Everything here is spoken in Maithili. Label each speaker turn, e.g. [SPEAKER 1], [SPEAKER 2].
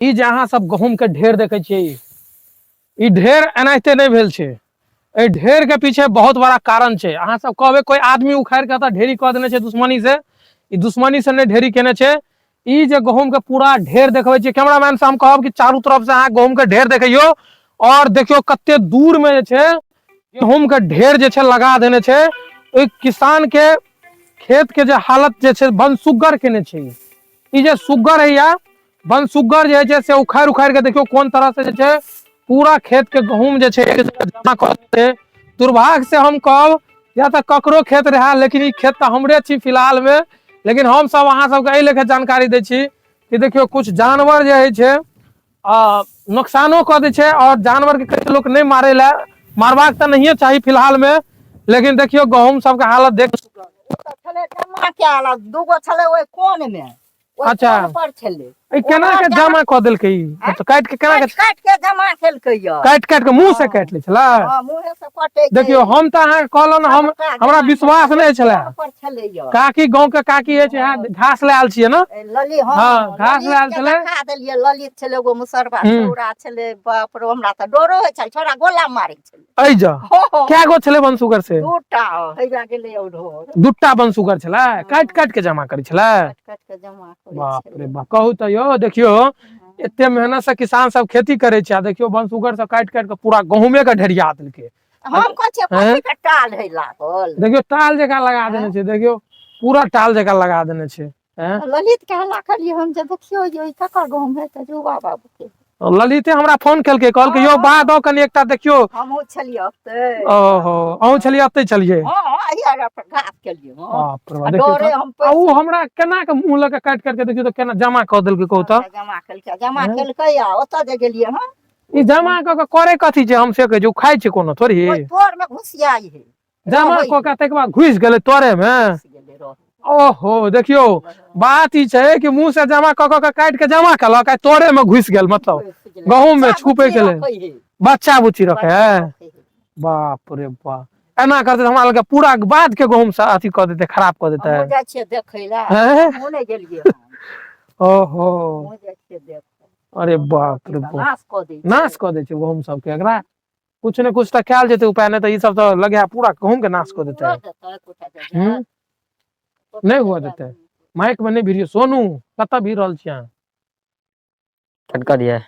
[SPEAKER 1] ई जे अहाँ सब गहूम के ढेर देखै छियै, ई ढेर एनाहिते नहि भेल छै। एहि ढेर के पीछे बहुत बड़ा कारण छै। अहाँ सब कहबै कोई आदमी उखाड़ि के एतऽ ढेरी कऽ देने छै दुश्मनी से, ई दुश्मनी से नहि ढेरी केने छै। ई जे गहूम के पूरा ढेर देखबै छियै, कैमरामैन से हम कहब कि चारू तरफ से अहाँ गहूम के ढेर देखियौ और देखियौ कते दूर में जे छै गहूम के ढेर जे छै लगा देने छै। ओहि किसान के खेत के जे हालत जे छै बनसुग्गर केने छै। ई जे सुग्गर होइया, बनसुग्गर जे होइ छै से उखाड़ि उखाड़ि के देखियौ कोन तरह से जे छै पूरा खेत के गहूम जे छै एक जगह जमा कऽ देतै। दुर्भाग्य से हम कहब या तऽ ककरो खेत रहए, लेकिन ई खेत तऽ हमरे छी फिलहाल में। लेकिन हम सब अहाँ सबके एहि लेखे जानकारी दै छी कि देखियौ कुछ जानवर जे होइ छै नुकसानो कऽ दै छै और जानवर के कई लोक नहि मारै लए, मारबाक तऽ नहिए चाही फिलहाल में, लेकिन देखियौ गहूम सबके हालत देख।
[SPEAKER 2] छलै जमा कयल, दूगो छलै ओहि कोन मे।
[SPEAKER 1] अच्छा।
[SPEAKER 2] कोन पर छलै।
[SPEAKER 1] ई केना के जमा कऽ देलकै ई? मतलब काटि के केना के?
[SPEAKER 2] काटि काटि के जमा केलकै यऽ।
[SPEAKER 1] काटि काटि के मुंह से काटि लै छलै?
[SPEAKER 2] हँ, मुँहे से कटै छै।
[SPEAKER 1] देखियौ, हम तऽ अहाँके कहलहुँ ने, हम
[SPEAKER 2] सबटा
[SPEAKER 1] हमरा
[SPEAKER 2] जमा
[SPEAKER 1] विश्वास
[SPEAKER 2] केलकै।
[SPEAKER 1] नहि छलै।
[SPEAKER 2] कोन पर छलै यऽ।
[SPEAKER 1] काकी, गाँव के काकी अछि, अहाँ घास लए आयल छियै ने?
[SPEAKER 2] ए, ललित, हँ।
[SPEAKER 1] हँ, घास
[SPEAKER 2] ललित
[SPEAKER 1] लए आयल
[SPEAKER 2] के
[SPEAKER 1] छलै।
[SPEAKER 2] देखा देलियै। ललित छलै, एगो मुसरबा छौड़ा छलै। बाप रे, हमरा तऽ डरो होइ छल, छौड़ा गोला मारै छलै।
[SPEAKER 1] एहि जा।
[SPEAKER 2] हो।
[SPEAKER 1] कए गो छलै बनसुगर से?
[SPEAKER 2] दूटा हैया गेलै औढो।
[SPEAKER 1] दूटा बनसुगर छलै, काटि काटि के जमा करै छलै।
[SPEAKER 2] काटि काटि के जमा करै
[SPEAKER 1] बाप
[SPEAKER 2] छलै।
[SPEAKER 1] रे बाप, कहू तऽ यौ, देखियौ एते मेहनत से किसान सब खेती करै छै आ देखियौ बनसुगर सब काटि काटि के पूरा गहूमे के ढेरिया देलकै।
[SPEAKER 2] हम कहै छियै
[SPEAKER 1] हैं?
[SPEAKER 2] कथी के टाल है लागल?
[SPEAKER 1] देखियौ, टाल जकाँ लगा देने छै। देखियौ, पूरा टाल जकाँ लगा देने छै, हैं?
[SPEAKER 2] ललित के हल्ला करलियै हम जे देखियौ जे ई ककर गहूम है, तऽ जुबा बाबू के।
[SPEAKER 1] ललिते हमरा फोन केलकै, कहलकै यौ बा दौ कनि एकटा देखियौ।
[SPEAKER 2] हमहूँ छलियै ओतै।
[SPEAKER 1] ओहो, अहूँ छलियै ओतै छलियै?
[SPEAKER 2] हँ, अहिया पर घास केलियै हँ।
[SPEAKER 1] बाप रे
[SPEAKER 2] आ
[SPEAKER 1] बाप, देखियौ
[SPEAKER 2] डरे
[SPEAKER 1] तऽ
[SPEAKER 2] हम
[SPEAKER 1] आ ओ हमरा केना के मुँह लऽ के काटि काटि के देखियौ तऽ केना जमा कऽ देलकै, कहू तऽ।
[SPEAKER 2] जमा केलकै, जमा
[SPEAKER 1] हैं?
[SPEAKER 2] केलकै आ ओतऽ जे गेलियै हँ।
[SPEAKER 1] ई जमा कऽ के करे कथी छै? हम से कहै छी, ओ खाइ छै कोनो थोड़ी?
[SPEAKER 2] ओहि तोर मे घुसियाइ है।
[SPEAKER 1] जमा
[SPEAKER 2] रहै
[SPEAKER 1] कऽ के ताहिके बाद घुसि गेलै तोरे मे।
[SPEAKER 2] घुसि गेलै रहै।
[SPEAKER 1] ओहो, देखियौ, बात ई छै कि मुंह से जमा कऽ कऽ के काटि के जमा केलक आ तोरे मे घुसि गेल, मतलब
[SPEAKER 2] घुसि गेलै।
[SPEAKER 1] गहूम मे
[SPEAKER 2] बच्चा
[SPEAKER 1] छुपै
[SPEAKER 2] बुच्ची
[SPEAKER 1] के लेल।
[SPEAKER 2] रखै है।
[SPEAKER 1] बच्चा बुच्ची रखै
[SPEAKER 2] बच्चा
[SPEAKER 1] है।
[SPEAKER 2] रखै है।
[SPEAKER 1] बाप रे बाप, एना करतै तऽ हमरा लगे पूरा बाद के गहूम से अथी कऽ देतै, खराब कऽ देतै।
[SPEAKER 2] हमहूँ जाइ छियै देखै लए।
[SPEAKER 1] हैं?
[SPEAKER 2] हमहूँ नहि गेलियै हन।
[SPEAKER 1] ओहो।
[SPEAKER 2] हमहूँ जाइ छियै देखै।
[SPEAKER 1] अरे बाप रे बाप।
[SPEAKER 2] नाश कऽ दै छै।
[SPEAKER 1] नाश कऽ दै छै गहूम सबके। एकरा कुछ ने कुछ तऽ कयल जेतै उपाय, नहि तऽ ई सब तऽ लगे पूरा गहूम के नाश कऽ देतै।
[SPEAKER 2] उड़ऽ देतै कोठा जगह।
[SPEAKER 1] नहि हुअ देतै। माइक मे नहि भिड़ियौ। सोनू, कतऽ भीड़ रहल छी अहाँ?
[SPEAKER 3] कट कऽ दियै।